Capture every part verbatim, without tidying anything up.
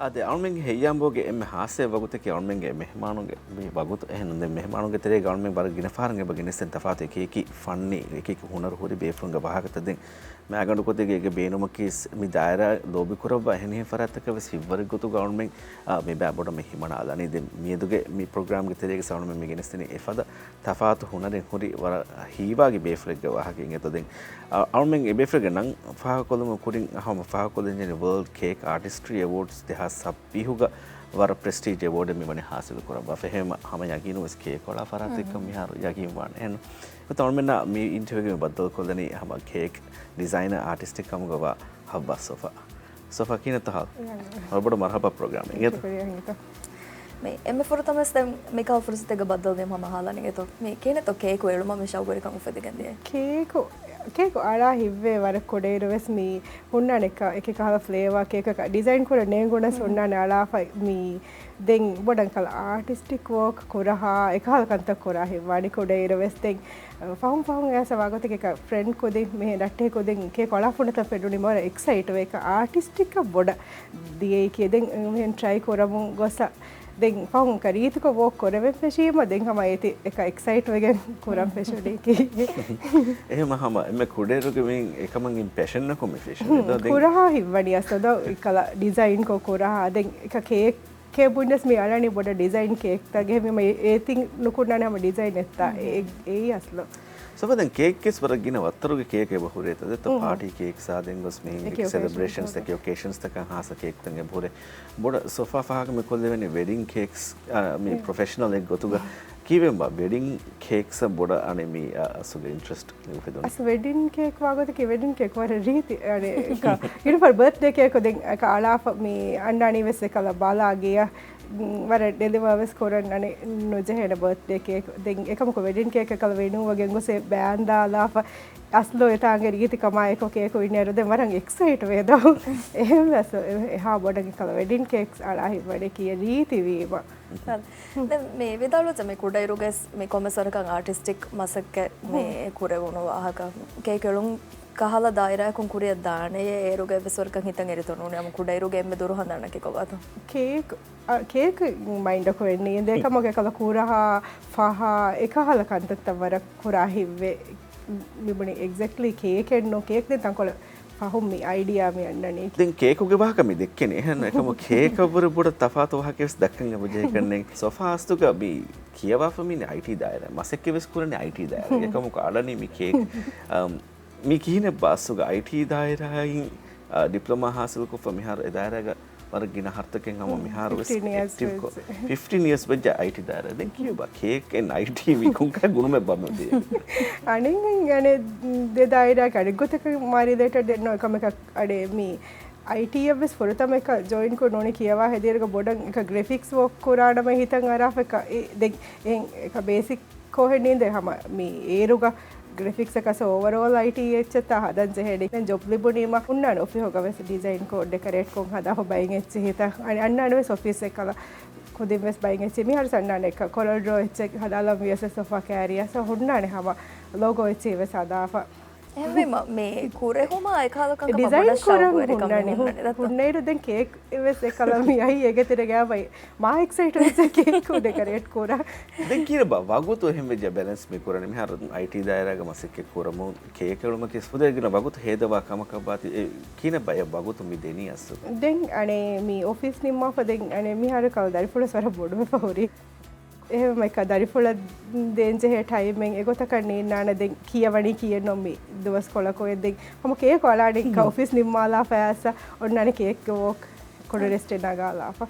އާދެ، އަޅުމެންގެ ހެއްޔާންބޯގެ އެންމެ ހާއްސަ ވަގުތަކީ އަޅުމެންގެ މެހެމާނުންގެ މި ވަގުތު. އެހެން ނޫން ދެން މެހެމާނުންގެ ތެރޭގަ އަޅުމެން ވަރަށް ގިނަ ފަހަރަށް އެބަ ގެނެސްދޭން ތަފާތު އެކި އެކި ފަންނީ، އެކި އެކި ހުނަރު ހުރި ބޭފުޅުންގެ ވާހަކަތައް ދެން މާގަނޑު ކޮށްދޭ ގޭގެ ބޭނުމަކީ ވެސް މި ދާއިރާ ލޯބި ކުރައްވާ އެހެނިހެން ފަރާތްތަކަށް ވެސް ހިތްވަރެއް ގޮތުގަ އަޅުމެން، އާ، މި ބައި ބޮޑަށް މި ހިމަނާލަނީ. ދެން މިއަދުގެ މި ޕްރޮގްރާމްގެ ތެރޭގަ އަޅުމެން މި ގެނެސްދިނީ އެފަދަ ތަފާތު ހުނަރެއް ހުރި ވަރަށް ހީވާގި ބޭފުޅެއްގެ ވާހަކައެއް އެތޯ. ދެން އަ-، އަޅުމެން އެ ބޭފުޅެއްގެ ނަން ފާހަގަކޮށްލުމުގެ ކުރިން ހަމަ ފާހަގަކޮށްލަންޖެހެނީ ވަރލްޑް ކޭކް އާޓިސްޓްރީ އެވޯޑްސް ދެހާސް ސައްބީހުގަ ވަރަށް ޕްރެސްޓީޖް އެވޯޑެއް މިވަނީ ހާސިލު ކުރައްވާފަ. އެހެން ހަމަ ޔަގީނު ވެސް ކޭކް އަޅާ ފަރާތެއްކަން މިހާރު ޔަގީން ވާނެ. އެހެން އެތޯ އަޅުމެންނާ މި އިންޓަވިއުގަ މި ބައްދަލުކޮށްލަނީ ހަމަ ކޭކް ޑިޒައިނަރ އާޓިސްޓެއް ކަމުގަ ވާ ހައްވާ ސޮފާ. ސޮފާ ކިހިނެއްތޯ ހާލު؟ ވަރަށް ބޮޑަށް މަރުހަބާ ޕްރޮގްރާމް އިނގޭތޯ. ޝުކުރިއްޔާ އިނގޭތޯ. މި އެންމެ ފުރަތަމަވެސް ދެން މިކަހަލަ ފުރުސަތެއްގަ ބައްދަލުވީމަ ހަމަ ހާލަން އިނގޭތޯ. މި ކިހިނެއްތޯ ކޭކު އެޅުމަށް މި ޝައުގުވެރިކަން އުފެދިގެންދިޔަ؟ ކޭކު، ކޭކު އަޅާ ހިތްވޭ ވަރަށް ކުޑައިރު ވެސް މި ހުންނާނެ އެކަ-، އެކި ކަހަލަ ފްލޭވާ ކޭކަކަށް ޑިޒައިން ކުރަން ނޭނގުނަސް ހުންނާނެ އަޅާފަ މި ދެން ބޮޑަށް ކަލަ އާޓިސްޓިކް ވޯކް ކުރަހާ އެކަހަލަ ކަންތައް ކުރާ ހިތްވާނެ ކުޑައިރު ވެސް. ދެން ފަހުން ފަހުން އެއަސް ވާގޮތެއް އެކަ ފްރެންޑް ކުދިން މިހެން ރައްޓެހި ކުދިން ކޭކު އަޅާފަ ހުންނަތާ ފެނުނީ ވަރަށް އެކްސައިޓްވޭ އެކަ އާޓިސްޓިކްކަށް ބޮޑަށް ދިޔައީކީ. ދެން މިހެން ޓްރައި ކުރަމުން ގޮސް ދެން ފަހުން ރީތިކޮށް ވޯކް ކުރެވެން ފެށީމަ ދެން ހަމަ އޭތި އެކަ އެކްސައިޓް ވެގެން ކުރަން ފެށުނީކީ. އެހެން ހަމަ އެންމެ ކުޑައިރުގެ މި އެކަމަށް އިން ޕެޝަންއަކުން މި ފެށުނީ. ދޯ ދެން ކުރަހާ ހިތްވަނީ އަސްލު ދޯ އެކަލަ ޑިޒައިންކޮށް ކުރަހާ ދެން އެކަ ކޭކް ކޭ ބުންޏަސް މި އަޅަނީ ބޮޑަށް ޑިޒައިން ކޭކްތައް ގެ މި އޭތިން ނުކުންނާނެ ހަމަ ޑިޒައިން އެއްތާ އެ-، އެއީ އަސްލު. ސޮފާ ދެން ކޭކް ވެސް ވަރަށް ގިނަ ވައްތަރުގެ ކޭކް އެބަ ހުރޭތަ ދެތޯ ޕާޓީ ކޭކްސާ ދެން ގޮސް މިހެން އެކި ސެލެބްރޭޝަންސް އެކި އޮކޭޝަންސްތަކަށް ހާސް ކޭކްތައް އެބަ ހުރޭ. ބޮޑަށް ސޮފާ ފާހަގަ މި ކޮށްލެވެނީ ވެޑިން ކޭކްސް، އާ، މި ޕްރޮފެޝަނަލް އެއް ގޮތުގަ ކީއްވެންބާ ވެޑިން ކޭކްސަށް ބޮޑަށް އަނެއް މި، އާ، އަސްލުގެ އިންޓްރެސްޓް އުފެދުނީ؟ އަސް ވެޑިން ކޭކް ވާގޮތަކީ ވެޑިން ކޭކް ވަރަށް ރީތި، އަނެއް، އެކަ، އިނުފަރ ބަރތްޑޭ ކޭކް ދެން އަޅާފަ މި އަންނާނީ ވެސް އެކަލަ ބަލާ ގެޔަށް، ވަރަށް ޑެލިވާ ވެސް ކުރަން އަނެއް ނުޖެހޭނެ ބަރތްޑޭ ކޭކް. ދެން އެކަމަކު ވެޑިން ކޭކް އެކަލަ ވެނޫއަށް ގެންގޮސް ބާންދާލާފަ އަސްލު އެތާނގެ ރީތި ކަމާއެކު ކޭކު އިންނައިރު ދެން ވަރަށް އެކްސައިޓް ވޭ ދޯ. އެހެން ވެސް އެހާ ބޮޑަށް އެކަލަ ވެޑިން ކޭކްސް އަޅާ ހިތްވަނީ ކީއް ރީތި ވީމަ. ދެން މި ވިދާޅުވެއްޖެ މި ކުޑައިރުގަސް މި ކޮންމެސް ވަރަކަށް އާޓިސްޓިކް މަސައްކަތް މި ކުރެވުނު ވާހަކަ. ކޭކް އެޅުން ކަހަލަ ދާއިރާއަކުން ކުރިއަށް ދާނެޔޭ އޭރުގަ އެއްވެސް ވަރަކަށް ހިތަށް އެރިތޯ ނޫނީ ހަމަ ކުޑައިރުގެ އެންމެ ދުރު ހަނދާނަކީ ކޮބާތޯ؟ ކޭކް، އަ، ކޭކް މައިންޑަކު އެންނީ އިނދޭ ކަމަކު އެކަލަ ކުރަހާ، ފަހާ، އެކަހަލަ ކަންތައްތައް ވަރަށް ކުރާ ހިތްވޭ. މިބުނީ އެގްޒެކްޓްލީ ކޭކެއް ނޫން، ކޭކް ދެން ތަންކޮޅެއް ފަހުން މި އައިޑިއާ މި އަންނަނީ. ދެން ކޭކުގެ ވާހަކަ މި ދެއްކެނީ. އެހެން އެކަމު ކޭކަށްވުރެ ބޮޑަށް ތަފާތު ވާހަކަ ވެސް ދައްކަން އެބަޖެހޭ ކަންނޭނގެ. ސޮފާ އަސްލުގަ މި ކިޔަވާފަ މި އައިޓީ ދާއިރާ. މަސައްކަތް ވެސް ކުރަނީ އައިޓީ ދާއިރާ. އެކަމަކު އަޅަނީ މި ކޭކް، އަމް، މި ކިހިނެއްބާ އަސްލުގަ އައިޓީ ދާއިރާއިން، އަ، ޑިޕްލޮމާ ހާސިލްކޮށްފަ މިހާރު އެ ދާއިރާގަ ވަރަށް ގިނަ އަހަރުތަކެއް ހަމަ މިހާރު ވެސް ފިފްޓީން އިޔާސް އެކްޓިވް ކޮށް، ވެސް. ފިފްޓީން އިޔާސް ވެއްޖެ އައިޓީ ދާއިރާ. ދެން ކިޔަވާ ކޭކް އެންޑް އައިޓީ މި ކޮންކަހަލަ ގުނުމެއްބާ މި ދޭ. އަނެއް އަނެއް ދެ ދާއިރާގެ އަނެއްގޮތަކަށް މާ ރިލޭޓެޑް ދެން ނޯ އެކަމަކަށް އަޑެ މި އައިޓީއަށް ވެސް ފުރަތަމަ އެކަ ޖޮއިން ކޮށް ނޫނީ ކިޔަވާ ހެދިއިރުގަ ބޮޑަށް އެކަ ގްރެފިކްސް ވޯކް ކުރާނަމަ ހިތަށް އަރާފަ އެކަ އެ ދެން އެ އެކަ ބޭސިކް ކޯހެއް ނީނދެ ހަމަ މި އޭރުގަ ގްރެފިކްސް އަކަސް އޯވަރޯލް އައިޓީ އެއްޗެއްތާ ހަދަން ޖެހޭ ދެން ޖޮބް ލިބުނީމަ ހުންނާނެ އޮފީހުގަ ވެސް ޑިޒައިން ކޮށް ޑެކަރޭޓް ކޮށް ހަދާފަ ބައިން އެއްޗެއް ހިތަށް އަން-، އަންނާނެ ވެސް އޮފީސް އެކަލަ ކުދިން ވެސް ބައިން އެއްޗެއް މިހާރު ސަންނާނެ އެކަ ކޮރަލް ޑްރޯ އެއްޗެއް ހަދާލަން ވިޔަސް ސޮފާ ކޭރިއާ ސޯ ހުންނާނެ ހަމަ ލޯގޯ އެއްޗެއް ވެސް ހަދާފަ. އެހެންވީމަ މި ކުރެހުމާ އެކަހަލަ ކަންކަމަށް ޑިޒައިން ބޮޑަށް ކުރަން ޝައުގުވެރިކަމެއް ހުންނަނީ. ހުންނަނީ ދަތު. ހުންނައިރު ދެން ކޭކް އެވެސް އެކަލަ މި އައީ އޭގެ ތެރޭގަ މާ އެކްސައިޓް ވެސް ކޭކް ޑެކަރޭޓް ކުރާ. ދެން ކިހިނެއްބާ ވަގުތު އެހެން ވެއްޖެ ބެލެންސް މި ކުރަނީ މިހާރު އައިޓީ ދާއިރާގަ މަސައްކަތް ކުރަމުން ކޭކް އެޅުމަކީ ސުދޭ ގިނަ ވަގުތު ހޭދަވާ ކަމަކަށް ވާތީ އެ ކިހިނެއްބާ އެ ވަގުތު މި ދެނީ އަސްލު؟ ދެން އަނެއް މި އޮފީސް ނިންމާފަ ދެން އަނެއް މިހާރު ކަލަ ދަރިފުޅަސް ވަރަށް ބޮޑުވެފަ ހުރީ. އެހެންވެ އެކަ ދަރިފުޅަށް ދޭންޖެހޭ ޓައިމެއް އެގޮތަކަށް ނީންނާނެ ދެން ކިޔަވަނީ ކިޔެއްނު މި ދުވަސްކޮޅަކު ދެން ހަމަ ކޭކު އަޅާނީ ކަ އޮފީސް ނިންމާލާފަ އައިސް އޮންނާނެ ކޭކް ވޯކް ކޮޑު ރެސްޓެއް ނަގާލާފަ.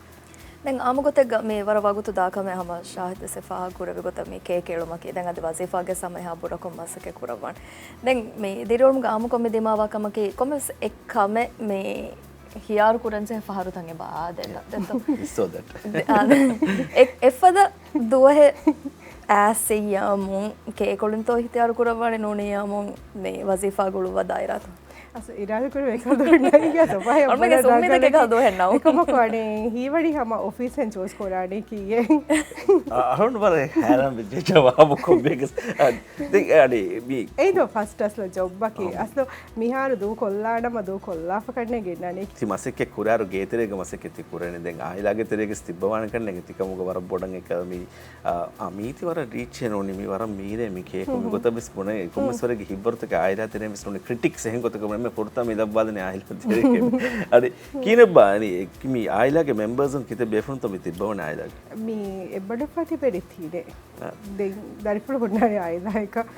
ދެން އާމުގޮތެއްގަ މި ވަރަށް ވަގުތު ދާ ކަމެއް ހަމަ ޝާހިދް ވެސް ފާހަގަ ކުރެއްވި ގޮތަށް މި ކޭކް އެޅުމަކީ ދެން އަދި ވަޒީފާގެ ސަމައިހާ ބުރަކޮށް މަސައްކަތް ކުރައްވާނެ. ދެން މި ދިރިއުޅުމުގެ އާމުކޮށް މި ދިމާވާ ކަމަކީ ކޮންމެސް އެއް ކަމެއް މި ހިޔާރު ކުރަންޖެހޭ ފަހަރުތައް އެބަ އާދޭ ދެއްތޯ؟ އެއް-، އެއްފަދަ ދުވަހެއް އައިސް އެއްޔާމުން ކޭކު އެޅުންތޯ އިހްތިޔާރު ކުރައްވާނެ ނޫނިއްޔާމުން މި ވަޒީފާ ގުޅުއްވާ ދާއިރާތައް. އަސް އިރާދަކުރެ އެކަލު ނައިގެ ސޮފާ އަމެގެ ސުންމިތަކެ ކަލު ހެންނަވު. އެކަމަކު އަނެ ހީވަނީ ހަމަ އޮފީސް ހެން ޗޫސް ކުރާނީ ކީއެއް. އަހަން ވަރަށް ހައިރާން ވެއްޖެ ޖަވާބު ކޮންމެގެސް. ދެން އަނެ މި އެއިދޯ ފަސްޓް އަސްލު ޖޮބްއަކީ. އަސްލު މިހާރު ދޫ ކޮށްލާނަމަ ދޫ ކޮށްލާފަ ކަންނޭ ގެންނަނީ. ތި މަސެއްކެ ކުރާރު ގޭތެރޭގަ މަސެއްކެ ތި ކުރަނީ. ދެން އާއިލާގެ ތެރޭގެސް ތިއްބަވާނެ ކަންނޭގެ ތިކަމުގަ ވަރަށް ބޮޑަށް އެކަލަ މި އާ، މީތި ވަރަށް ރީޗެއް ނޫނީ، މި ވަރަށް މީރޭ މި ކޭކު. މި ގޮތަށް ވެސް ބުނެ، ކޮންމެސް ވަރެއްގެ ހިތްވަރުތަކެއް އާއިލާ ތެރެއިން ވެސް ނޫނީ ކްރިޓިކްސް އެހެން ގޮތަކަށް އެންމެ ފުރަތަމަ މި ލައްވާލަނީ އާއިލާ ތެރޭގެ. އަދި ކިހިނެއްބާ އަނި މި އާއިލާގެ މެމްބަރސުން ކިތައް ބޭފުޅުންތޯ މި ތިއްބަވަނީ އާއިލާގެ؟ މި އެއްބަނޑުފަތި ބެރި ތީނެ. އާ. ދެން ދަރިފުޅު ހުންނާނީ އާއިލާއަކަށް.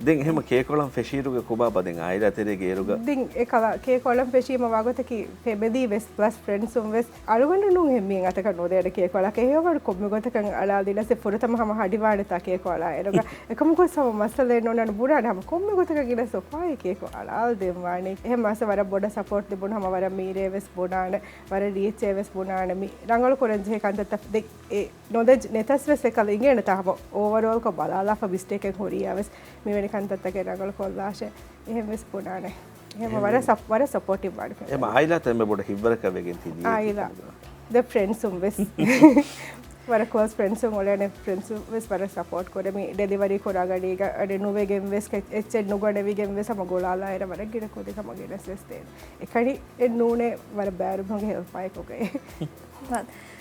ދެން އެހެމަ ކޭކު އަޅަން ފެށީރުގެ ކޮބާބާ ދެން އާއިލާ ތެރޭގެ އޭރުގަ؟ ދެން އެކަލަ ކޭކު އަޅަން ފެށީމަ ވާގޮތަކީ ފެމިލީ ވެސް ޕްލަސް ފްރެންޑްސުން ވެސް އަޅުގަނޑު ނޫން ހެން މީހުން އަތަކަށް ނުދޭނެ ކޭކު އަޅާ. އެހެންވީމަ ކޮންމެ ގޮތަކަށް އަޅާލިނަސް ފުރަތަމަ ހަމަ ހަޑިވާނެތާ ކޭކު އަޅާ އޭރުގަ. އެކަމަކު ހަމަ މައްސަލައެއް ނޯންނާނެ ބުނާނެ ހަމަ ކޮންމެ ގޮތަކަށް ގިނަ ސޮފާއި ކޭކު އަޅާލަ ދެން ވާނީ. އެހެން މައްސަ ވަރަށް ބޮޑަށް ސަޕޯޓް ލިބުނު ހަމަ ވަރަށް މީރޭ ވެސް ބުނާނެ. ވަރަށް ރީޗޭ ވެސް ބުނާނެ. މި ރަނގަޅު ކުރަން ޖެހޭ ކަންތައްތައް ދެ އެ ނޮލެޖް ނެތަސް ވެސް އެކަލަ އިނގޭނެތާ ހަމަ އޯވަރޯލްކޮށް ބަލާލާފަ މިސްޓޭކެއް ހުރިޔާ ވެސް މިވެނި ކަންތައްތަކެއް ރަނގަޅު ކޮށްލާށޭ. އެހެން ވެސް ބުނާނެ. އެހެން ވަރަށް ސަޕް-، ވަރަށް ސަޕޯޓިވް ވާނެ. އެމަ އާއިލާތައް އެންމެ ބޮޑަށް ހިތްވަރަކަށް ވެގެން ތި ދީ އާއިލާ. ދެ ފްރެންޑްސުން ވެސް. ވަރަށް ކްލޯސް ފްރެންޑްސުން އުޅޭނެ ފްރެންޑްސުން ވެސް ވަރަށް ސަޕޯޓް ކުރޭ. މި ޑެލިވަރީ ކުރާ ގަޑީގަ އަޑެއް ނުވެގެން ވެސް ކެ-، އެއްޗެއް ނުގަނެވިގެން ވެސް ހަމަ ގުޅާލާއިރަށް ވަރަށް ގިނަ ކުދި ހަމަ ގެނެސް ވެސް ދޭނެ. އެކަނި އެއް ނޫނޭ ވަރަށް ބައިވެރިވުމުގެ ހެލްޕާއެކުގައި.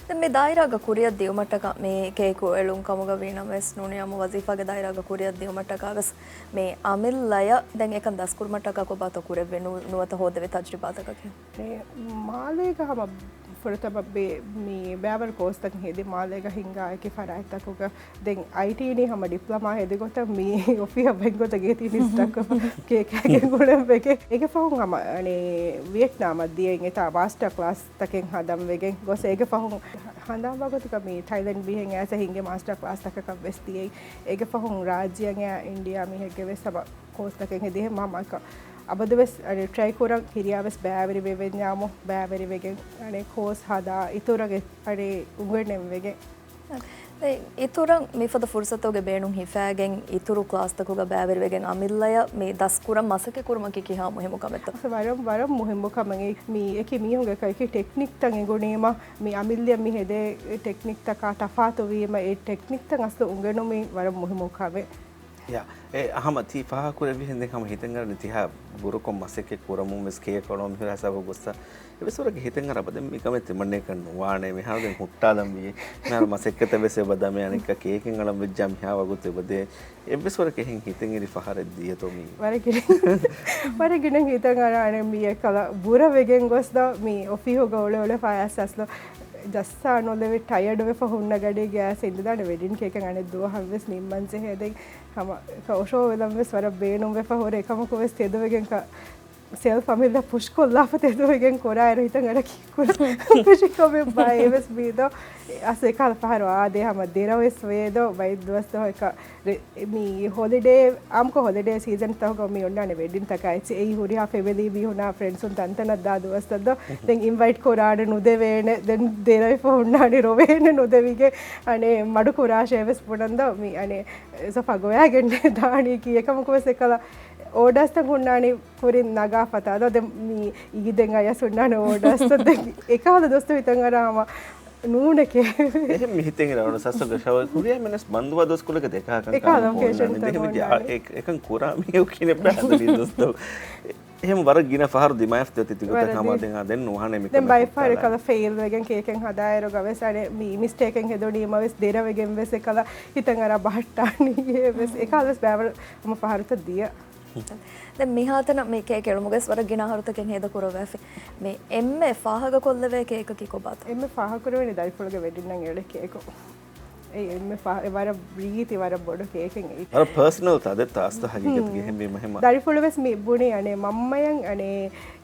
ދެން މި ދާއިރާގަ ކުރިއަށް ދިއުމަށްޓަކާ މި ކޭކު އެޅުން ކަމުގަ ވީނަމަވެސް ނޫނީ އާއްމު ވަޒީފާގެ ދާއިރާގަ ކުރިއަށް ދިއުމަށްޓަކާވެސް މި އަމިއްލަޔަށް ދެން އެކަން ދަސްކުރުމަށްޓަކާ ކޮބާތޯ ކުރެއްވި ނު-، ނުވަތަ ހޯއްދެވި ތަޖުރިބާތަކަކީ؟ މި މާލޭގަ ހަމަ ފުރަތަމަ ބޭ-، މި ބައިވަރު ކޯސްތަކެއް ހެދި މާލޭގަ ހިންގާ އެކި ފަރާތްތަކުގަ ދެން އައިޓީނީ ހަމަ ޑިޕްލޮމާ ހެދި ގޮތަށް މި އޮފީހަށް ވަން ގޮތަށް ގޭތީ ނިސް ދައްކަފަ ކޭކާގެން އުޅެން ވެގެ. އޭގެ ފަހުން ހަމަ އަނެ ވިއެޓްނާމަށް ދިޔައިން އެތާ މާސްޓަރ ކްލާސް ތަކެއް ހަދަން ވެގެން ގޮސް އޭގެ ފަހުން ހަނދާން ވާގޮތުގަ މި ތައިލެންޑް ބިހެން އައިސް ހިންގި މާސްޓަރ ކްލާސް ތަކަކަށް ވެސް ދިޔައި. އޭގެ ފަހުން ރާއްޖެއަށް އިންޑިއާ މީހެއްގެ ވެސް ހަމަ ކޯސް ތަކެއް ހެދި ހެމަ ހަމަ އަބަދު ވެސް އަނެ ޓްރައި ކުރަން ކިރިޔާ ވެސް ބައިވެރި ވެވެންޏާމު ބައިވެރި ވެގެން އަނެ ކޯސް ހަދާ އިތުރަށް އެ-، އަނެ އުނގެނެން ވެގެން. ދެން އިތުރަށް މިފަދަ ފުރުސަތުގެ ބޭނުން ހިފާގެން އިތުރު ކްލާސްތަކުގަ ބައިވެރިވެގެން އަމިއްލަޔަށް މި ދަސްކުރަން މަސައްކަތް ކުރުމަކީ ކިހާ މުހިއްމު ކަމެއްތޯ؟ ވަރަށް، ވަރަށް މުހިއްމު ކަމެއް. މި އެކި މީހުންގެ ކައިކި ޓެކްނިކްތައް އެނގުނީމަ، މި އަމިއްލަޔަށް މި ހެދޭ ޓެކްނިކްތަކާ ތަފާތުވީމަ، އެ ޓެކްނިކްތައް އަސްލު އުނގެނުމީ ވަރަށް މުހިއްމު ކަމެއް. ޔާ، އެ ހަމަ ތި ފާހަގަކުރެއްވިހެން ދެން ހަމަ ހިތަށް އަރަނީ ތިހާ ބުރަކޮށް މަސައްކަތް ކުރަމުން ވެސް ކޭކު އަޅުވަން މިހުރި ހިސާބަށް ގޮއްސަ. އެވެސް ވަރަށް ހިތަށް އަރާ ބަ ދެން މިކަމެއް ތިމަންނައަކަށް ނުވާނެ. މިހާރު ދެން ހުއްޓާލަން ވީ. މިހާރު މަސައްކަތަށް ވެސް އެބަ ދަމޭ އަނެއްކާ ކޭކެއް އަޅަން ވެއްޖާ މިހާ ވަގުތު އެބަ ދޭ. އެއްވެސް ވަރަކަށް އެހެން ހިތަށް އެރި ފަހަރެއް ދިޔަތޯ މީ؟ ވަރަށް ގިނަ، ވަރަށް ގިނަ ހިތަށް އަރާނެ މީ އެކަލަ ބުރަ ވެގެން ގޮސް ދޯ މީ އޮފީހުގަ އުޅެ އުޅެފަ އަސްލު ޖައްސާ ނުލެވި ޓަޔަޑު ވެފަ ހުންނަ ގަޑީގެ އައިސް އިނދެދާނެ ވެޑިން ކޭކެއް އަނެއް ދުވަހަށް ވެސް ނިންމަން ޖެހޭ. ދެން ހަމަ އޮށޯވެލަން ވެސް ވަރަށް ބޭނުން ވެފަ ހުރެ އެކަމަކު ވެސް ތެދުވެގެން ކަ-، ސެލްފް އަމިއްލަ ޕުޝް ކޮށްލާފަ ތެދުވެގެން ކުރާއިރު ހިތަށް އަރަކީ ކުރަން ކުށި ކަމެއްބާ އެވެސް މީދޯ. އަސް އެކަހަލަ ފަހަރު އާދޭ ހަމަ ދެރަ ވެސް ވޭދޯ ބައެއް ދުވަސް ދޯ އެކަ ރެ-، މި ހޮލިޑޭ، އާއްމުކޮށް ހޮލިޑޭ ސީޒަންތަކުގަ މި އޮންނާނެ ވެޑިންތަކާ އެއްޗެއް. އެއީ ހުރިހާ ފެމިލީ މީހުނާ ފްރެންޑްސުން ތަންތަނަށް ދާ ދުވަސްތައް ދޯ. ދެން އިންވައިޓް ކުރާނެ ނުދެވޭނެ. ދެން ދެރަވެފަ ހުންނާނެ ރޮވޭނެ ނުދެވިގެން. އަނެ މަޑު ކުރާށޭ ވެސް ބުނަން ދޯ. މި އަނެ ސޮފާ ގޮވާގެން ދާނީ ކީ އެކަމަކު ވެސް އެކަލަ އޯޑާސްތައް ހުންނާނީ ކުރިން ނަގާފަތާ ދޯ. ދެން މި އީދެއް އަޔަސް ހުންނާނެ އޯޑާސްތައް. ދެން އެކަހަލަ ދުވަސްތައް ހިތަށް އަރާ ހަމަ ނޫނެކޭ. އެހެން މި ހިތެއް އިރާ އޮން ސަސްސަ ގަށަވަ ކުރިޔާ މިނަސް ބަންދުވާ ދުވަސްކޮޅެކަ ދެކާކަން އެކާ ކާމު ލޮކޭޝަން ކޯންނާނެ. ދެހެމެ ތަން އެ-، އެކަން ކުރާ މީހު ކިނެއްބަ ހަދަނީ ދުވަސްތައް. އެހެމަ ވަރަށް ގިނަ ފަހަރު ދިމާވެފަ ތި ގޮތަށް ވަރަށް ހަމަ ދި-، ދެން ނުވާނެ މި ދެން ކަމެއް ބައެއް ފަހަރު ހުއްޓާލާ. އެކަލަ ފެއިލް ވެގެން ކޭކެއް ހަދާއިރުގަ ވެސް އަނެ މި މިސްޓޭކެއް ހެދުނީމަ ވެސް ދެރަވެގެން ވެސް އެކަލަ ހިތަށް އަރާ ބަހައްޓާނީ ވެސް އެކަލަ ވެސް ބައިވަރު ހަމަ ފަހަރުތައް ދިޔަ. ދެން މިހާތަނަށް މި ކޭކް އެޅުމުގަވެސް ވަރަށް ގިނަ އަހަރުތަކެއް ހޭދަ ކުރައްވައިފި. މި އެންމެ ފާހަގަކޮށްލެވޭ ކޭކަކީ ކޮބާތޯ؟ އެންމެ ފާހަގަކުރެވޭނެ ދަރިފުޅުގެ ވެޑިންއަށް އެޅޭ ކޭކު. އެ އެންމެ ފާ-، އެ ވަރަށް ރީތި ވަރަށް ބޮޑު ކޭކެއް އެއީ. ވަރަށް ޕާސަނަލް ތާ ދެއްތާ އަސްތަ ހަގީގަތުގެ ހުން. ހެންވީމަ ހެމަ. ދަރިފުޅު ވެސް މި ބުނި އަނެ މަންމަޔަށް އަނެ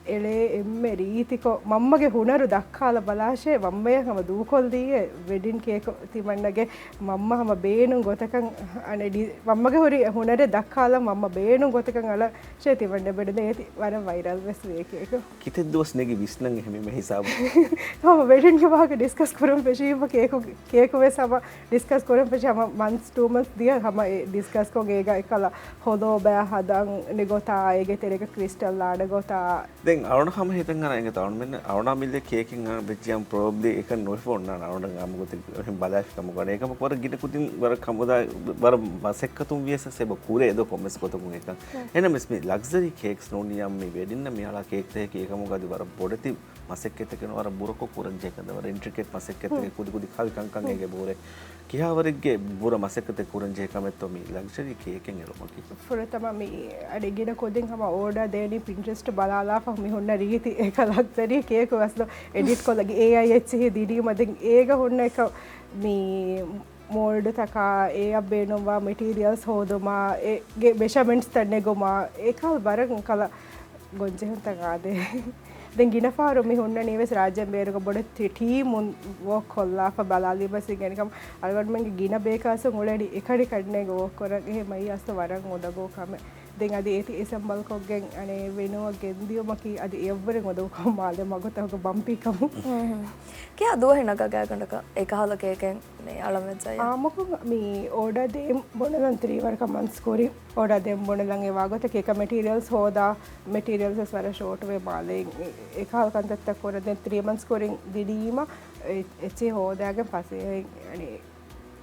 އެޅޭ އެންމެ ރީތިކޮށް މަންމަގެ ހުނަރު ދައްކާލަ ބަލާށޭ، މަންމަޔަށް ހަމަ ދޫކޮށްލީއޭ ވެޑިން ކޭކު ތިމަންނަގެ މަންމަ ހަމަ ބޭނުން ގޮތަކަށް އަނެ ޑި-، މަންމަގެ ހުރި ހުނަރެއް ދައްކާލަ މަންމަ ބޭނުން ގޮތަކަށް އަޅަށޭ ތިމަންނަ ބެޑުން އޭތި ވަރަށް ވައިރަލް ވެސް ވޭ ކޭކު. ކިތައް ދުވަސް ނެގި ވިސްނަން އެހެމެ ހިސާބު. ހަމަ ވެޑިންގެ ވާހަކަ ޑިސްކަސް ކުރަން ފެށީމަ ކޭކު، ކޭކު ވެސް ހަމަ ޑިސްކަސް ކުރަން ފެށި ހަމަ މަންތްސް ޓޫ މަންތްސް ދިޔަ ހަމަ އެ ޑިސްކަސް ކޮށް އޭގަ އެކަލަ ހޮލޯ ބައި ހަދަން ގޮތާ އޭގެ ތެރޭގަ ކްރިސްޓަލް ލާނެ ގޮތާ. ދެން އަޅުނަ ހަމަ ހިތަށް އަރާ އެނގޭތަ އަޅުމެން އަޅުނާ މިލެ ކޭކެއް ވެއްޖިޔާމަ ޕްރޮބްލީ އެކަން ނުވެފަ އޮންނާނެ އަޅުނަ އާއްމު ގޮތެއް އެހެން ބަލާފި ކަމަކު އަނެއް އެކަމަކު ވަރަށް ގިނަ ކުދިން ވަރަށް ކަމުދާ ވަރަށް މަސައްކަތުން ވިޔަސް އެބަ ކުރޭ އެދޯ ކޮންމެސް ގޮތަކުން އެކަން. އެހެނަސް މި ލަގްޒަރީ ކޭކްސް ނޫނިޔާ މި ވެޑިންނަށް މި އަޅާ ކޭކްތަކަކީ އެކަމުގަ އަދި ވަރަށް ބޮޑެތި މަސައްކަތެއް ނުވަރަށް ބުރަކޮށް ކުރަންޖެހޭ ކަންތައް ވަރަށް އިންޓްރިކެޓް މަސައްކަތެއް ކުދި ކުދި ކަލި ކަންކަން އޭގެ ބޯރެ. ކިހާވަރެއްގެ ބުރަ މަސައްކަތެއް ކުރަންޖެހޭ ކަމެއްތޯ މި ލަގްޒަރީ ކޭކެއް އެޅުމަކީ؟ ފުރަތަމަ މި އަޑި ގިނަ ކުދިން ހަމަ އޯޑާ ދޭނީ ޕިންޓްރެސްޓް ބަލާލާފަ މި ހުންނަ ރީތި އެކަ ލަގްޒަރީ ކޭކު އަސްލު އެޑިޓް ކޮށްލަ އޭއައި އެއްޗެހި ދިނީމަ ދެން އޭގަ ހުންނަ އެކަ މި މޯލްޑްތަކާ އޭއަށް ބޭނުންވާ މެޓީރިއަލްސް ހޯދުމާ އޭގެ މެޝަމެންޓްސްތައް ނެގުމާ އެކަލް ވަރަށް ކަލަ ގޮންޖެހުންތައް އާދޭ. ދެން ގިނަ ފަހަރު މި ހުންނަނީ ވެސް ރާއްޖޭން ބޭރުގަ ބޮޑެތި ޓީމުން ވޯކް ކޮށްލާފަ ބަލާލީމަސް އިނގޭނެ ކަމަށް އަޅުގަނޑުމެންގެ ގިނަ ބޭކާސް އުޅެނީ އެކަނި ކަންނޭނގެ ވޯކް ކުރަން. އެހެން މައި އަސްލު ވަރަށް އުނދަގޫ ކަމެއް. ދެން އަދި އޭތި އެސެމްބަލް ކޮށްގެން އަނެއް ވެނުއަށް ގެންދިޔުމަކީ އަދި އެއަށްވުރެ އުނދަގޫކަމު މާލެ މަގުތަކުގެ ބަމްޕީ ކަމުން. ކިހާ ދުވަހެއް ނަގާ ގާތްގަނޑަކަށް އެކަހަލަ ކޭކެއް މި އަޅަން ވެއްޖެއްޔާ؟ އާއްމުކޮށް މި އޯޑާ ދޭން ބުނެލަން ތްރީ ވަރަކަށް މަންތްސް ކުރިން. އޯޑާ ދޭން ބުނެލަން އެ ވާގޮތަކީ އެކަ މެޓީރިއަލްސް ހޯދާ، މެޓީރިއަލްސް ވެސް ވަރަށް ޝޯޓުވޭ މާލެ އެކަހަލަ ކަންތައްތައް ކުރަން ދެން ތްރީ މަންތްސް ކުރިން ދިނީމަ އެ-، އެއްޗެހި ހޯދާގެން ފަސޭހައިން އަނެއް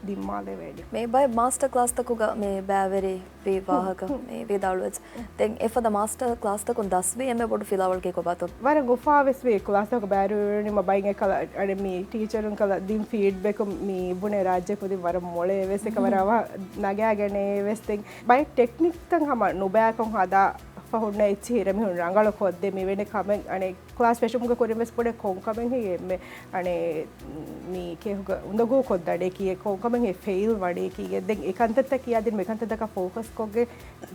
ދިންމާލެވޭނެ. މި ބައެއް މާސްޓަ ކްލާސްތަކުގަ މި ބައިވެރި ވި ވާހަކަ މި ވިދާޅުވެއްޖެ. ދެން އެފަދަ މާސްޓަ ކްލާސްތަކުން ދަސްވީ އެންމެ ބޮޑު ފިލާވަޅަކީ ކޮބާތޯ؟ ވަރަށް އުފާވެސް ވީ ކްލާސްތަކު ބައިވެރިވެވުނީމަ ބައިން އެކަލަ އަނެއް މި ޓީޗަރުން ކަލަ ދިން ފީޑްބެކުން މި ބުނެ ރާއްޖެ ކުދިން ވަރަށް މޮޅޭ ވެސް އެކަ ވަރަށް އަވަހަށް ނަގާގަނޭ ވެސް ދެން ބައެއް ޓެކްނިކްތައް ހަމަ ނުބައިކޮށް ހަދާފަ ހުންނަ އެއްޗިހި އިރަށް މިހުން ރަނގަޅު ކޮށްދޭ މިވެނި ކަމެއް އަނެއް ކްލާސް ފެށުމުގަ ކުރިން ވެސް ބުނެ ކޮންކަމެއް ހެއްޔޭ އެންމެ އަނެއް މި ކޭކުގަ އުނދަގޫ ކޮށްދާނީ ކީއެއް ކޮންކަމެއް ހެއްޔޭ ފެއިލް ވަނީ ކީއެއް ދެން އެ ކަންތައްތައް ކިޔާދިން މި ކަންތައްތަކަށް ފޯކަސް ކޮށްގެން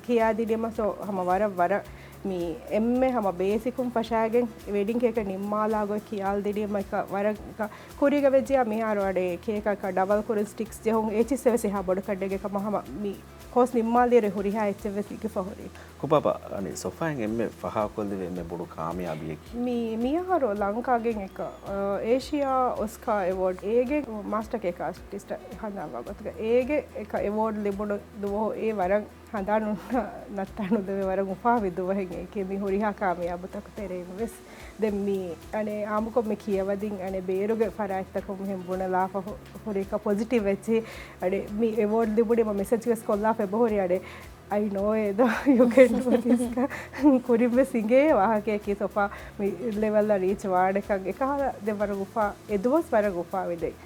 ކިޔާދިނީމަ ސޯ ހަމަ ވަރަށް ވަރަށް މި އެންމެ ހަމަ ބޭސިކުން ފަށާގެން ވެޑިން ކޭކަށް ނިންމާލާ ގޮތް ކިޔާލް ދިނީމަ އެކަ ވަރަށް ކުރީގަ ވެއްޖެޔާ މިހާރު އަޑެ ކޭކަކަށް ޑަބަލް ކުރިން ސްޓިކްސް ޖެހުން އެއްޗިސް ވެސް އެހާ ބޮޑު ކަންނޭނގެ ކަމަށް ހަމަ މި ކޯސް ނިންމާލިއިރު ހުރިހާ އެއްޗެއް ވެސް އިގިފަ ހުރީ. ކޮބާބާ، އަނި ސޮފާއިން އެންމެ ފަހާކޮށްލެވޭ އެންމެ ބޮޑު ކާމިޔާބީއަކީ؟ މި، މިއަހަރު ލަންކާގެން އެކަ، އަ، އޭޝިއާ އޮސްކާ އެވޯޑް އޭގެ މާސްޓަ ކޭކް އާޓިސްޓަށް ހަނދާންވާ ގޮތުގަ އޭގެ އެކަ އެވޯޑް ލިބުނު ދުވަހު އޭ ވަރަށް ހަނދާނު ނަ-، ނައްތާނުލެވޭ ވަރަށް އުފާވި ދުވަހެއް އެކޭ މި ހުރިހާ ކާމިޔާބުތަކު ތެރެއިން ވެސް. ދެން މި އަނެއް އާއްމުކޮށް މި ކިޔަވަދިން އަނެއް ބޭރުގެ ފަރާތްތަކުން މިހެން ބުނެލާފަ ހު-، ހުރި އެކަ ޕޮޒިޓިވް އެއްޗެއް. އަނެއް މި އެވޯޑް ލިބުނީމަ މެސެޖް ވެސް ކޮށްލާފަ އެބަހުރި އަނެއް I know އޭދޯ you can do this ކަން ކުރިން ވެސް އިނގޭ ވާހަކަޔަކީ ސޮފާ މި ލެވަލްއަށް ރީޗް ވާނެކަން އެކަހަލަ ދެން ވަރަށް އުފާ، އެ ދުވަސް ވަރަށް އުފާވި ދެން.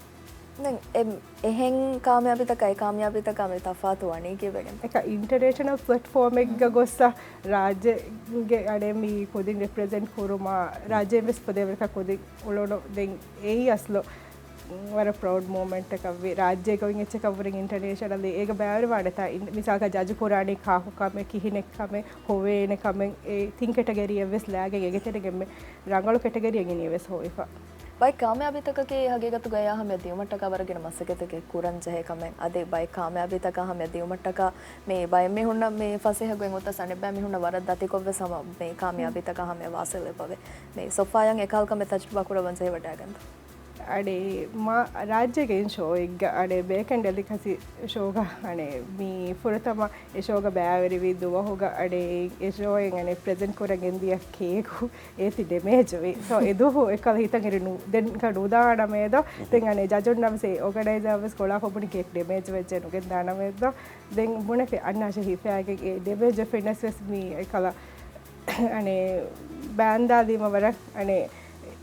ދެން އެ-، އެހެން ކާމިޔާބީތަކާ އެ ކާމިޔާބީތަކާ މި ތަފާތު ވަނީ ކީއްވެގެން؟ އެކަ އިންޓަރނޭޝަނަލް ޕްލެޓްފޯމެއްގަ ގޮއްސަ ރާއްޖޭގެ އަނެއް މި ކުދިން ރެޕްރެޒެންޓް ކުރުމާ ރާއްޖޭން ވެސް ފުދޭވަރަކަށް ކުދިން އުޅުނު ދެން އެއީ އަސްލު ވަރަށް ޕްރައުޑް މޫމެންޓަކަށްވި ރާއްޖޭގަ އޮތް އެއްޗަކަށްވުރެ އިންޓަރނޭޝަނަލީ އޭގަ ބައިވެރިވާނެތާ އިން-، މިސާލަކަށް ޖަޖު ކުރާނީ ކާކު ކަމެއް ކިހިނެއް ކަމެއް ހޮވޭނެ ކަމެއް އެ ތިން ކެޓަގަރީއެއް ވެސް ލާގެން އޭގެ ތެރޭގަ އެންމެ ރަނގަޅު ކެޓަގަރީއެއް އިނީ ވެސް ހޮވިފަ. ބައެއް ކާމިޔާބީތަކަކީ ހަގީގަތުގައި ހަމަޔަށް ދިއުމަށްޓަކާ ވަރަށް ގިނަ މަސައްކަތެއް ކުރަން ޖެހޭ ކަމެއް. އަދި ބައެއް ކާމިޔާބީތަކާ ހަމަޔަށް ދިއުމަށްޓަކާ މި ބައެއް މީހުންނަށް މި ފަސޭހަ ގޮތް އޮތަސް އަނެއްބައި މީހުންނަށް ވަރަށް ދަތިކޮށްވެސް ހަމަ މި ކާމިޔާބީތަކާ ހަމަޔަށް ވާސިލް އެބަވޭ. މި ސޮފާޔަށް އެކަހަލަ ކަމެއް ތަޖުރިބާ ކުރައްވަން ޖެހިވަޑައިގަންތަ؟ އަނެއް މާ ރާއްޖޭގެ އިން ޝޯއެއްގަ އަނެއް ބޭކް އެންޑް ޑެލިކަސީ ޝޯގަ އަނެއް މި ފުރަތަމަ އެ ޝޯގަ ބައިވެރިވި ދުވަހުގަ އަނެއް އެ ޝޯއިން އަނެއް ޕްރެޒެންޓް ކުރަން ގެންދިޔަ ކޭކު އޭތި ޑެމޭޖް ވި. ސޯ އެ ދުވަހު އެކަލަ ހިތަށް އެރި ނު-، ދެން ކަ ނުދާނަމޭދޯ. ދެން އަނެއް ޖަޖުންނަށް ވެސް އެ އޯގަނައިޒާ ވެސް ކޮޅާފަ ބުނި ކޭކް ޑެމޭޖް ވެއްޖެ ނުގެންދާނަމޭދޯ. ދެން ބުނެފި އަންނާށޭ ހިފާގެން އެ ޑެމޭޖް ވެފިނަސް ވެސް މި އެކަލަ އަނެއް ބާންދާލީމަ ވަރަށް އަނެއް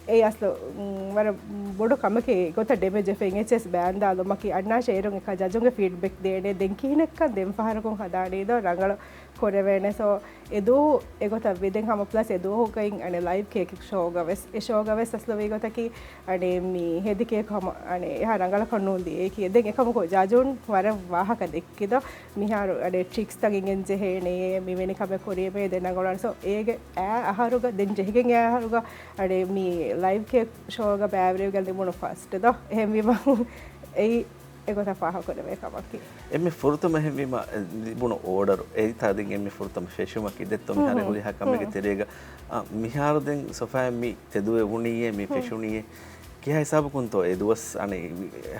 އެއީ އަސްލު، މް، ވަރަށް ބޮޑު ކަމެކޭ. އެގޮތަށް ޑެމޭޖް ވެފަ އިނގޭ އެޗް އެސް ބާންދާލުމަކީ. އަންނާށޭ އޭރުން އެކަ ޖަޖުންގެ ފީޑްބެކް ދޭނެ. ދެން ކިހިނެއްކަން ދެން ފަހަރަކުން ހަދާނީ ދޯ ރަނގަޅު ކުރެވޭނެ. ސޯ، އެ ދުވަހު އެގޮތަށް ވި. ދެން ހަމަ ޕްލަސް އެ ދުވަހުގައި އަނެއް ލައިވް ކޭކް ޝޯގަ ވެސް، އެ ޝޯގަ ވެސް އަސްލު ވީ ގޮތަކީ އަނެއް މި ހެދި ކޭކް ހަމަ އަނެއް އެހާ ރަނގަޅަކަށް ނޫން ދިޔައީކީ. ދެން އެކަމަކު ޖަޖުން ވަރަށް ވާހަކަ ދެއްކި ދޯ. މިހާރު އަނެއް ޓްރިކްސްތައް އިނގެން ޖެހޭނެ، މިވެނި ކަމެއް ކުރީމޭ ދެން ރަނގަޅު ވާނެ. ސޯ، އޭގެ އާ އަހަރުގަ، ދެން ޖެހިގެން އާ އަހަރުގަ އަނެއް މި ލައިވް ކޭކް ޝޯގަ ބައިވެރިވެގެން ލިބުނު ފަސްޓް ދޯ. އެހެންވީމަ އެއީ އެގޮތަށް ފާހަގަކުރެވޭ ކަމަކީ. އެންމެ ފުރަތަމަ އެހެންވީމަ، ލިބުނު އޯޑަރު އެއްތާ ދެން އެންމެ ފުރަތަމަ ފެށުމަކީ ދެއްތޯ މިހާރު ހުރިހާ ކަމެއްގެ ތެރޭގަ. އަ، މިހާރު ދެން ސޮފާއަށް މި ތެދުވެވުނީއޭ، މި ފެށުނީއޭ. ކިހާ ހިސާބަކުންތޯ އެ ދުވަސް އަނެއް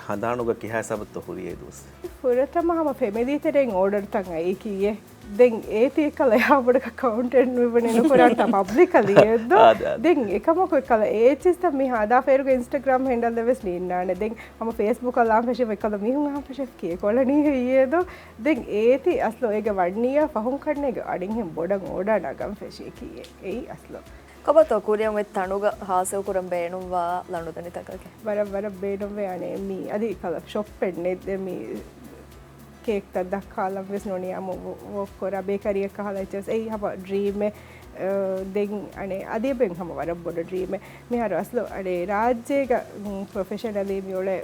ހަނދާނުގަ ކިހާ ހިސާބަށްތޯ ހުރީ އެ ދުވަސް؟ ފުރަތަމަ ހަމަ ފެމިލީ ތެރެއިން އޯޑަރުތައް އައީކީއޭ. ދެން އޭތި އެއްކަލަ އެހާ ބޮޑަކަށް ކައުންޓެއް ނުވެ ނުކުރާންތާ ޕަބްލިކަލީ އެއްދޯ. އާދެ، އާދެ. ދެން އެކަމަކު އެއްކަލަ އެ އެޗް އެސް ތައް މި ހަދާފައިރުގަ އިންސްޓަގްރާމް ހެންޑަލް ވެސް ނީންނާނެ. ދެން ހަމަ ފޭސްބުކަށް ލާން ފެށި އެއްކަލަ މީހުން އަހާ ފެށި ކޭކު އަޅަނީ ހެއްޔޭދޯ. ދެން އޭތި އަސްލު އޭގެ ވަންނިއްޔާ ފަހުން ކަންނޭގެ އަޑިންހެން ބޮޑަށް އޯޑާ ނަގަން ފެށީކީއޭ. އެއީ އަސްލު. ކޮބާތޯ ކުރިއަށް އޮތް ތަނުގަ ހާސިލް ކުރަން ބޭނުންވާ ލަނޑުދަނޑިތަކަކީ؟ ވަރަށް، ވަރަށް ބޭނުންވޭ. އަނެއް މީ އަދި ކަލަ ޝޮޕެއް ނެތް މީ ކޭކްތައް ދައްކާލަން ވެސް ނޫނީ އާ މު-، ވޯ-، ވޯކް ކުރާ ބޭކަރީއަކަށް އަހާލަ އެއްޗެއް ވެސް އެއީ ހަމަ ޑްރީމެއް. އަ، ދެން އަނެއް އަދި އެބެން ހަމަ ވަރަށް ބޮޑު ޑްރީމެއް. މިހާރު އަސްލު އަނެއް ރާއްޖޭގަ، މް، ޕްރޮފެޝަނަލީ މި އުޅޭ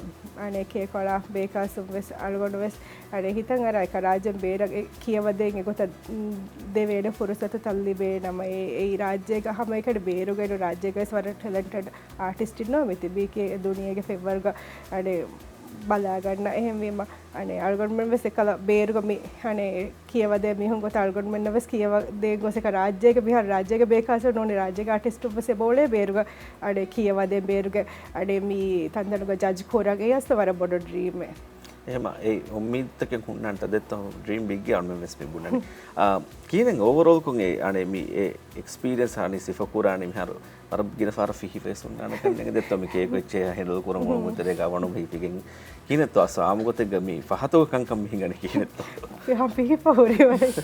އަނެއް ކޭކު އަޅާ ބޭކާސް ވެސް އަޅުގަނޑު ވެސް އަނެއް ހިތަށް އަރާ އެކަ ރާއްޖޭން ބޭރަށް އެ ކިޔަވަދޭން އެގޮތަށް، މް، ދެވޭނެ ފުރުސަތުތައް ލިބޭ ނަމަ އެ، އެއީ ރާއްޖޭގަ ހަމައެކަނި ބޭރުގައި ރާއްޖޭގަ ވެސް ވަރަށް ޓެލެންޓެޑް އާޓިސްޓް އިންނަވަ މި ތިބީކީ އެ ދުނިޔޭގެ ފެންވަރުގަ އަނެއް ބަލާގަންނަ. އެހެންވީމަ އަނެއް އަޅުގަނޑުމެން ވެސް އެކަލަ ބޭރުގަ މި އަނެއް ކިޔަވަދޭ މީހުން ގޮތަށް އަޅުގަނޑުމެންނަށް ވެސް ކިޔަވަދޭ ގޮސް އެކަ ރާއްޖޭގެ މިހާރު ރާއްޖޭގެ ބޭކާސް ނޫނީ ރާއްޖޭގެ އާޓިސްޓުން ވެސް އެބައުޅޭ ބޭރުގަ އަނެއް ކިޔަވަދޭ ބޭރުގެ އަނެއް މި ތަންތަނުގަ ޖަޖް ކުރަން. އެ އަސްލު ވަރަށް ބޮޑު ޑްރީމެއް. އެހެމަ އެ އުއްމީދުތަކެއް ހުންނާނެ ތަދެއްތޯ ޑްރީމް ބިއްގެ އަޅުމެން ވެސް މި ބުނަނީ. އާ، ކިހިނެއް އޯވަރޯލްކޮށް އެ އަނެއް މި އެ އެކްސްޕީރިއަންސް އަނި ސިފަ ކުރާނީ މިހާރު ވަރަށް ގިނަ ފަހަރަށް ފިހިފައިސް ހުންނާނެ ކަންނޭނގެ ދެއްތޯ މި ކޭކު އެއްޗެއް ހެންޑަލް ކުރަމުން ތެރޭގަ ވަނު ހިފިގެން. ކިހިނެއްތޯ އަސް އާމުގޮތެއްގަ މި ފަހަތުގަ ކަންކަން މި ހިނގަނީ ކިހިނެއްތޯ؟ ފިހަ ފިހިފަ ހުރި ވަރެއް.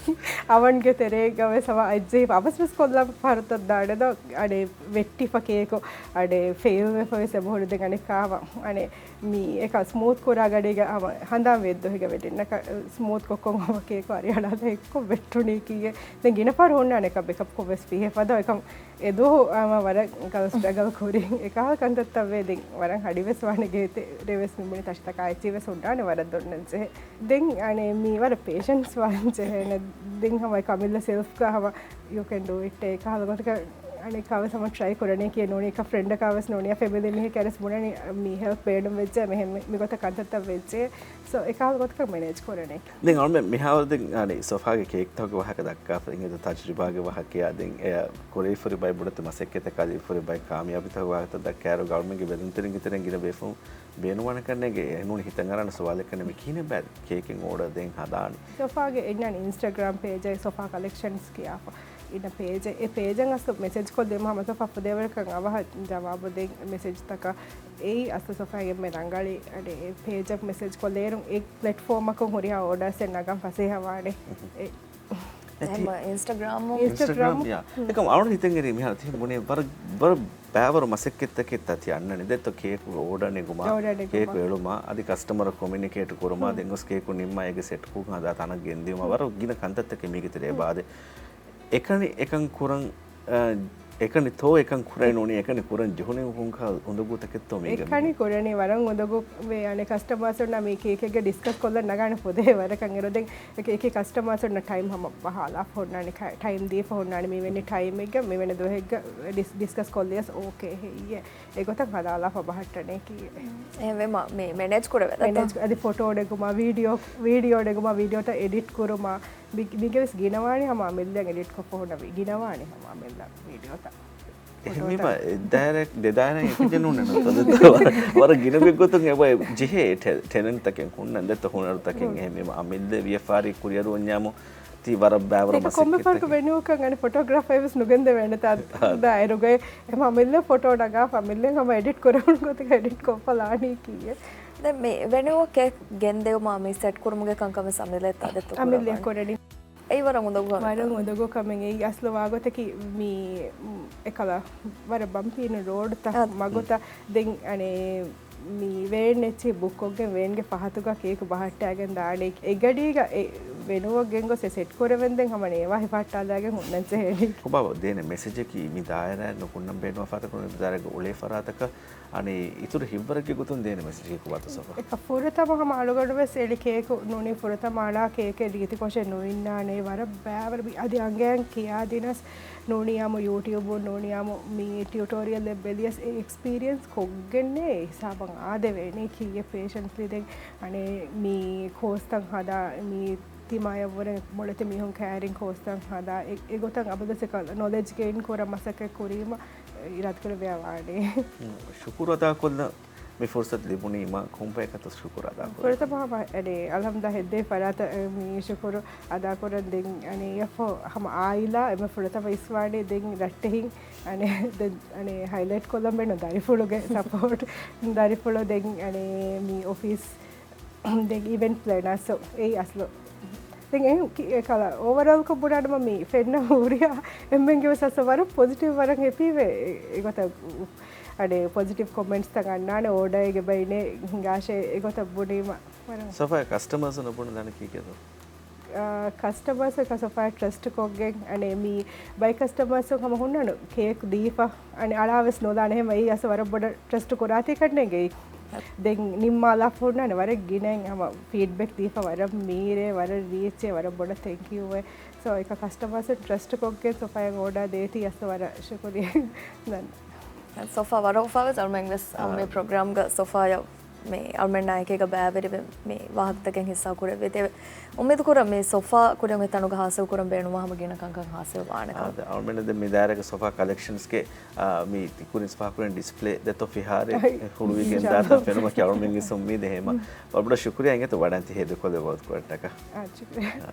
އަވަންގެ ތެރޭގަ ވެސް ހަމަ އައްޖެހި އަވަސް ވެސް ކޮށްލަން ފަހަރުތައް ދާނެ ދޯ. އަނެއް ވެއްޓިފަ ކޭކު އަނެއް ފެއިލް ވެފަ ވެސް އެބަހުރި ދެން އަނެއްކާ ހަމަ އަނެއް މީ އެކަ ސްމޫތް ކުރާ ގަޑީގަ ހަމަ ހަނދާން ވެއްދޯ ހިގަ ވެޑިންނަކަ ސްމޫތް ކޮއްކޮން ހަމަ ކޭކު އަރިއަޅާލަ އެއްކޮށް ވެއްޓުނީ ކީއެއް. ދެން ގިނަ ފަހަރު ހުންނާނެ އެކަ ބެކަޕް ކޮށް ވެސް ފިހެފަ ދޯ އެކަމް އެ ދުވަހު ހަމަ ވަރަށް ކަލަ ސްޓްރަގަލް ކުރިން އެކަހަލަ ކަންތައްތައް ވޭ. ދެން ވަރަށް ހަޑި ވެސް ވާނެ ގޭތެރޭ ވެސް މި ބުނި ތަށިތަކާ އެއްޗިހި ވެސް ހުންނާނެ ވަރަށް ދޮންނަން ޖެހޭ. ދެން އަނެއް މީ ވަރަށް ޕޭޝަންސް ވާން ޖެހޭނެ. ދެން ހަމަ އެކަ އަމިއްލަ ސެލްފްގަ ހަމަ ޔޫ ކެން ޑޫ އިޓް އެކަހަލަ ގޮތަކަށް އަނެއްކާވެސް ހަމަ ޓްރައި ކުރަނީ ކިޔެ ނޫނީ އެކަ ފްރެންޑަކާވެސް ނޫނީ އެ ފެމިލީ މީހެއް ކަރެސް ބުނަނީ މީ ހެލްޕް ބޭނުން ވެއްޖެ މިހެން މި، މި ގޮތަށް ކަންތައްތައް ވެއްޖެ. ސޯ އެކަހަލަ ގޮތަކަށް މެނޭޖް ކުރަނީ. ދެން އަޅުމެން މިހާރު ދެން އަނެއް ސޮފާގެ ކޭކްތަކުގެ ވާހަކަ ދައްކާފަ އިނގޭތޯ ތަޖްރިބާގެ ވާހަކަޔާ ދެން އެ ކުރެވިފައި ބޮޑެތި މަސައްކަތަކާ ލިބިފައި ކާމިޔާބީތަކުގެ ވާހަކަތައް ދައްކާއިރު އަޅުމެންގެ ބެލުންތެރިންގެ ތެރެއިން ގިނަ ބޭފުޅުން ބޭނުންވާނެ ކަންނޭނގެ އެ ނޫނީ ހިތަށް އަރާނެ ސުވާލެއް ކަންނޭނގެ ކިހިނެއްބާ ކޭކެއް އޯޑަރ ދޭން ހަދާނީ. ސޮފާގެ އިންނަން އިންސްޓަގްރާމް ޕޭޖަށް ސޮފާ ކަލެކްޝަންސް ކިޔާފަ އިންނަ ޕޭޖެއް. އެ ޕޭޖަށް އަސްލު މެސެޖް ކޮށްލީމަ ހަމަ ސޮފާ ފުދޭވަރަކަށް އަވަހަށް ޖަވާބު ދޭން މެސެޖްތަކަށް. އެއީ އަސްލު ސޮފާގެ އެންމެ ރަނގަޅީ އަނެއް ޕޭޖަށް މެސެޖް ކޮށްލޭރުން އެ ޕްލެޓްފޯމަކުން ހުރިހާ އޯޑަރސްއެއް ނަގަން ފަސޭހަވާނެ. އެ އެހެން އިންސްޓަގްރާމު. އިންސްޓަގްރާމު. ޔާ. އެކަމް އަޅުން ހިތަށް އެރީ މިހާރު ތި ބުނޭ ވަރަށް، ވަރަށް ބައިވަރު މަސައްކަތްތަކެއް ތަތި އަންނަނީ. ދެއްތޯ ކޭކު އޯޑަރ ނެގުމާ، އޯޑަރ ނެގުމާ. ކޭކު އެޅުމާ، އަދި ކަސްޓަމަރަށް ކޮމިއުނިކޭޓް ކުރުމާ، ދެން ގޮސް ކޭކު ނިންމާ އޭގެ ސެޓްކުން ހަދާ ތަނަށް ގެންދިއުމާ، ވަރަށް ގިނަ ކަންތައްތަކެއް މީގެ ތެރޭ އެބަ އާދޭ. އެކަނި އެކަން ކުރަން، އަ، އެކަނި ތޯ އެކަން ކުރަން ނޫނީ، އެކަނި ކުރަން ޖެހުނީ ކޮންކަހަލަ އުނދަގޫތަކެއްތޯ މީގަ؟ އެކަނި ކުރަނީ ވަރަށް އުނދަގޫ ވޭ. އަނެއް ކަސްޓަމާސް އޮންނަ މީ ކޭކެއްގެ ޑިސްކަސް ކޮށްލަން ނަގާނެ ފުދޭ ވަރަކަށް އިރު. ދެން އެކި، އެކި ކަސްޓަމާސް އޮންނަ ޓައިމް ހަމަ ބަހާލާފަ ހުންނާނެ، ކަ-، ޓައިމް ދީފަ ހުންނާނެ މިވެނި ޓައިމެއްގަ، މިވެނި ދުވަހެއްގަ ޑިސް-، ޑިސްކަސް ކޮށްލިޔަސް އޯކޭ ހެއްޔޭ. އެގޮތަށް ހަދާލާފަ ބަހައްޓަނީކީ. އެހެންވީމަ މި މެނޭޖް ކުރެވޭ ދަތަ؟ މެނޭޖް އަދި ފޮޓޯ ނެގުމާ، ވީޑިއޯ، ވީޑިއޯ ނެގުމާ، ވީޑިއޯތައް އެޑިޓް ކުރުމާ، މި-، މީގެ ވެސް ގިނަވާނީ ހަމަ އަމިއްލައަށް އެޑިޓް ކޮށްފަ ހުންނަ ވީ-، ގިނަވާނީ ހަމަ އަމިއްލަ ވީޑިއޯތައް. އެހެންވީމަ، ފޮޓޯތައް. އެ ދާއިރާ، ދެ ދާއިރާ އެކަން ނޫން ނުތަދުތަ ވަރަށް، ވަރަށް ގިނަ ގޮތުން އެބަ ޖެހޭ ޓެ-، ޓެލެންޓްތަކެއް ހުންނަން ދެއްތޯ ހުނަރުތަކެއް. ހުން. އެހެންވީމަ، އަމިއްލަ ވިޔަފާރި ކުރިއަރު އޮންޏާމު ތީ ވަރަށް ބައިވަރު ދެކަ ކޮންމެ ފަރުގެ މެނޫއަކަށް އަނެއް ފޮޓޯގްރާފަރެއް ވެސް ނުގެންދެވޭނެ ތާ އާ. ދާއިރުގައި. އެ އަމިއްލަ ފޮޓޯ ނަގާފަ އަމިއްލަ ހަމަ އެޑިޓް ކުރެވުނު ގޮތަކަށް އެޑިޓް ކޮށްފަ ލާނީ ކީއެއް. ދެން މި ވެނިއު ކޭކް ގެންދެވުމާ މި ސެޓް ކުރުމުގެ ކަންކަން ވެސް އަމިއްލަ ތާ ދެއްތޯ އަމިއްލަ ކުރައްވާނެ. ކުރަނީ. އެއީ ވަރަށް އުނދަގޫ ކަމެއް. ވަރަށް އުނދަގޫ ކަމެއް. އެއީ އަސްލު ވާގޮތަކީ މީ، އެކަލަ ވަރަށް ބަމްޕީ އިން ރޯޑްތައް މަގުތައް. ދެން އަނެއް މީ ވޭން އެއްޗެއް ބުކްކޮށްގެން ވޭންގެ ފަހަތުގަ ކޭކު ބަހައްޓާގެން ދާނީ. އެގަޑީގަ އެ ވެނުވަށް ގެންގޮސް އެ ސެޓް ކުރެވެން ދެން ހަމަ ނޭވާ ހިފަހައްޓާލާގެން ހުންނަން ޖެހޭނީ. ކޮބާ ދޭނެ މެސެޖަކީ މި ދާއިރާއެއް ނުކުންނަން ބޭނުންވާ ފަހަތަކުން މި ދާއިރާގެ އުޅޭ ފަރާތަކަށް އަނެއް އިތުރު ހިތްވަރެއްގެ ގޮތުން ދޭނެ މެސެޖަކީ ކޮބާތޯ ސޮފާ؟ އެކަ ފުރަތަމަ ހަމަ އަޅުގަނޑު ވެސް އެޅި ކޭކު ނޫނީ ފުރަތަމަ އަޅާ ކޭކެއް ރީތިކޮށެއް ނުއިންނާނެ. ވަރަށް ބައިވަރު މި އަދި އަނގަޔަށް ކިޔާދިނަސް ނޫނީ އާމު ޔޫޓިއުބުން ނޫނީ އާމު މި ޓިއުޓޯރިއަލް އެއް ބެލިޔަސް އެ އެކްސްޕީރިއެންސް ކޮށްގެންނޭ ހިސާބަށް އާދެވޭނީ ކީއެއް ޕޭޝަންސް ލިދެން އަނެއް މި ކޯސްތައް ހަދާ މި ތިމާޔަށްވުރެ މޮޅެތި މީހުން ކައިރިން ކޯސްތައް ހަދާ އެ، އެގޮތަށް އަބަދުސް އެކަލަ ނޮލެޖް ގެއިން ކުރަން މަސައްކަތް ކުރީމަ އިރާދަކުރެއްވިޔާ ވާނެ. ޝުކުރު އަދާކޮށްލަން މި ފުރުސަތު ލިބުނީމަ ކޮންބަޔަކަށްތޯ ޝުކުރު އަދާކުރީ؟ ފުރަތަމަ ހަމަ އަނެއް އަލްހަމްދާ ހެއްދޭ ފަރާތަށް މި ޝުކުރު އަދާކުރަން ދެން އަނެއް އެފޯ ހަމަ އާއިލާ އެމެ ފުރަތަމަ އިސްވާނީ ދެން ރައްޓެހިން އަނެއް ދެން އަނެއް ހައިލައިޓް ކޮށްލަން ބޭނުން ދަރިފުޅުގެ ސަޕޯޓް ދަރިފުޅު ދެން އަނެއް މި އޮފީސް ދެން އިވެންޓް ޕްލޭނާސް އެއީ އަސްލު. ދެން އެ ކި-، އެ ކަލަ އޯވަރޯލްކޮށް ބުނާނަމަ މި ފެންނަ ހުރިހާ އެންމެންގެ ވެސް އަސްލު ވަރަށް ޕޮޒިޓިވް ވަރަށް ހެޕީވޭ. އެ-، އެގޮތަށް އަނެއް ޕޮޒިޓިވް ކޮމެންޓްސްތައް އަންނާނެ އޯޑަރއެއްގެ ބައިނޭ ހިނގާށޭ އެގޮތަށް ބުނީމަ. ވަރަށް. ސޮފާ ކަސްޓަމާސް ނުބުނު ދަނީ ކީކޭތޯ؟ އާ، ކަސްޓަމާސް ކަ ސޮފާ ޓްރަސްޓް ކޮށްގެން އަނެއް މި ބައި ކަސްޓަމާސް ހަމަ ހުންނަނު ކޭކް ދީފަ އަނެއް އަޅާ ވެސް ނޯލާނެ ހެމަ އެއީ އަސް ވަރަށް ބޮޑަށް ޓްރަސްޓް ކުރާތީ ކަންނޭނގެ. ދެން ނިންމާލާފަ ހުންނާނެ ވަރަށް ގިނައިން ހަމަ ފީޑްބެކް ދީފަ ވަރަށް މީރޭ ވަރަށް ރީޗޭ ވަރަށް ބޮޑަށް ތެންކް ޔޫ ވޭ. ސޯ އެކަ ކަސްޓަމާސް ޓްރަސްޓް ކޮށްގެން ސޮފާއަށް އޯޑާ ދޭތީ އަސް ވަރަށް ޝުކުރިއްޔާ ދަން. ސޮފާ ވަރަށް އުފާވެސް އަޅުމެން ވެސް އާ. މި ޕްރޮގްރާމްގަ ސޮފާޔަށް މި އަޅުމެންނާ އެކީގަ ބައިވެރިވެ މި ވާހަކަތަކެއް ހިއްސާ ކުރެއްވި. އެ އުއްމީދު ކުރަން މި ސޮފާ ކުރިން އޮތް ތަނުގަ ހާސިލް ކުރަން ބޭނުންވާ ހަމަ ގިނަ ކަންކަން ހާސިލް ވާނެ ކަމަށް. އާ، އަޅުމެން ދެން މި ދާއިރާގެ ސޮފާ ކަލެކްޝަންސްގެ، އާ، މި ތި ކުރިން ސްޕާކުރިން ޑިސްޕްލޭ ދެތޯ ފިހާރެއް ހުޅުވިގެން ދާތާ ފެނުމަކީ އަޅުމެންގެ އުއްމީދެއް ހެމަ. ވަރަށް ބޮޑަށް ޝުކުރިއްޔާ އިނގޭތޯ ވަޑަންތި ހޭދަކޮށްލެއްވި ވަގުތު ކުރަންޓަކަ. އާ، ޝުކުރިއްޔާ.